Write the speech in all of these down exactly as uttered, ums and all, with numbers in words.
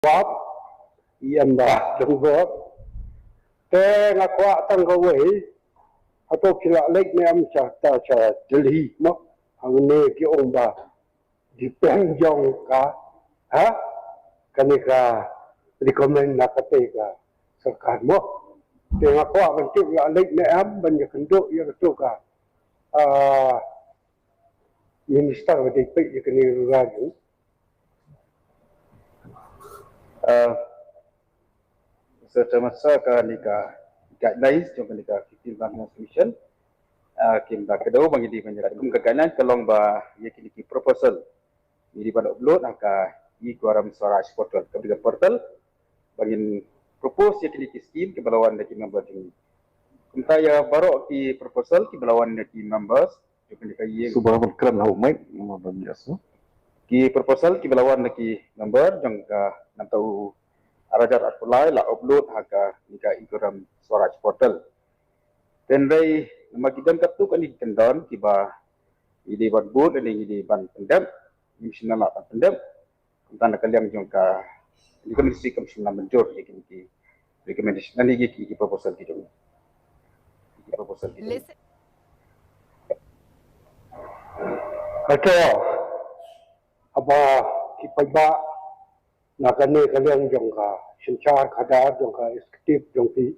Bap, i em ba dang bap. Te nga kwah tang kawei. Hato ki la leit ne em cha ta cha Delhi mo. Hangne ki ong ba depend jong ka, ha, kane ka recommend na kata ka sorkar mo. Te nga kwah ban tip la leit ne em ban ïakynduh ïa kato ka, ah, minister ba dei peit ïa kane ka rural. Uh, Mr. Chairman Sir, kane ka guidelines jong kane ka fifteen Farmers Commission, uh, kim da kdew ba ngi dei ban ïa kum ka guidelines ka long ba ïa kine ki proposal ngi dei ban upload ha ka e-Garam Swaraj portal, ka dei ka portal ba ngin propose ïa kine ki scheme kiba la wan da ki member jong ngi. Kumta ïa baroh ki proposal kiba la wan da ki members jong kane ka ïing. Suba ban kren ha u mic, ma ban ïa su. Ki proposal kiba la wan na ki member jong ka namta u ar hajar arphew lai la upload ha kane ka e-Garam Swaraj portal. Hynrei namar ki don katto katne ki kyndon kiba ngi dei ban bud ne ngi dei ban pyndep, ngi shim na la ban pyndep. Kumta na ka liang jong ka, ïa ka ministry kam shym la mynjur ïa kine ki recommendation, ïa kine ki, ki proposal ki jong, ki proposal ki jong. Listen. Ato, haba ki paidbah na kane ka liang jong ka synshar khadar jong ka executive jong phi,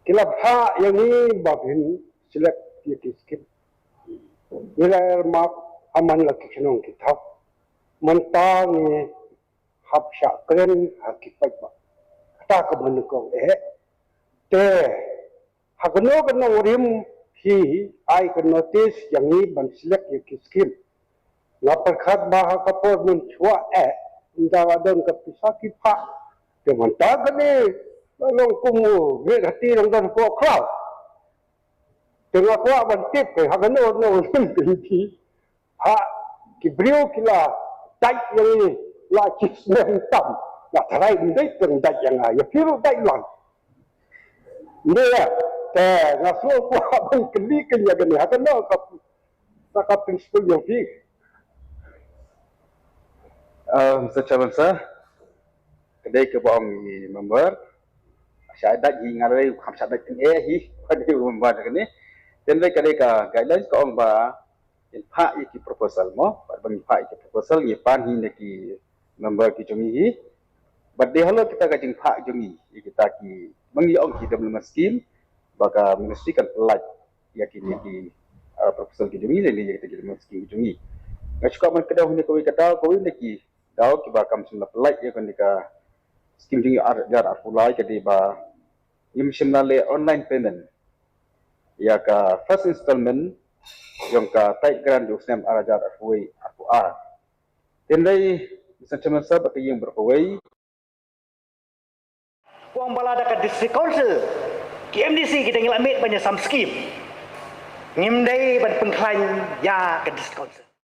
ki la phah ïa ngi ba phin select ïa ki scheme. Ngi la er map ha man la ki shnong ki thaw. Mynta ngi hap shah kren ha ki paidbah. Kata ka ban kong eh. Te ha kano kano rim phi ai ka notice ïa ngi ban select ïa ki scheme. Nga pyrkhat ba ha ka por mynshuwa eh, ynda la don ka pisa ki phah. Te mynta kane la long kum u ngeit hati long don ko kraw. Te nga kwah ban tip, eh, ha kano kano rim phi. Ha, ki briew ki la dait ïa ngi la ki snem tam. Nga tharai ym dei tang dait ïa nga, ïa phi ruh dait lang. Ym dei ïa, te nga sngewkwah ban kylli kane ïa kane, ha kano ka, ka principle jong phi. Uh, Mr. Chairman Sir, ka dei kaba ong i member, shah dait hi, nga la dei kham shah dait kane hi, ka dei member kane. Hynrei ka dei ka guidelines ka ong ba ngin phah ïa ki proposal mo, bad ba ngin phah ïa ki proposal ngi pan hi na ki member ki jong ngi hi. Bad dei halor kita ka jingphah jong ngi ïa kita ki, ba ngi ong ki development scheme, ba ka ministry kan pynlait ïa ki, ïa ki, uh, proposal ki jong ngi, lane ïa kita ki development scheme ki jong ngi. Nga shu kwah ban kdew hi na kawei ka daw, kawei na ki daw kiba kam shym la pynlait ïa kane ka scheme jong ngi ar hajar arphew lai ka dei ba ngim shym la leh online payment ïa ka first installment jong ka tied grant jong u snem ar hajar arphew wei arphew ar. Hynrei, Mr. Chairman Sir, bad ka ïing baroh kawei. Ong ba lada ka District Council, ki M D C ki dang ïa la mih ban ïa sam scheme, ngim dei ban pynkhlaiñ ïa ka District Council.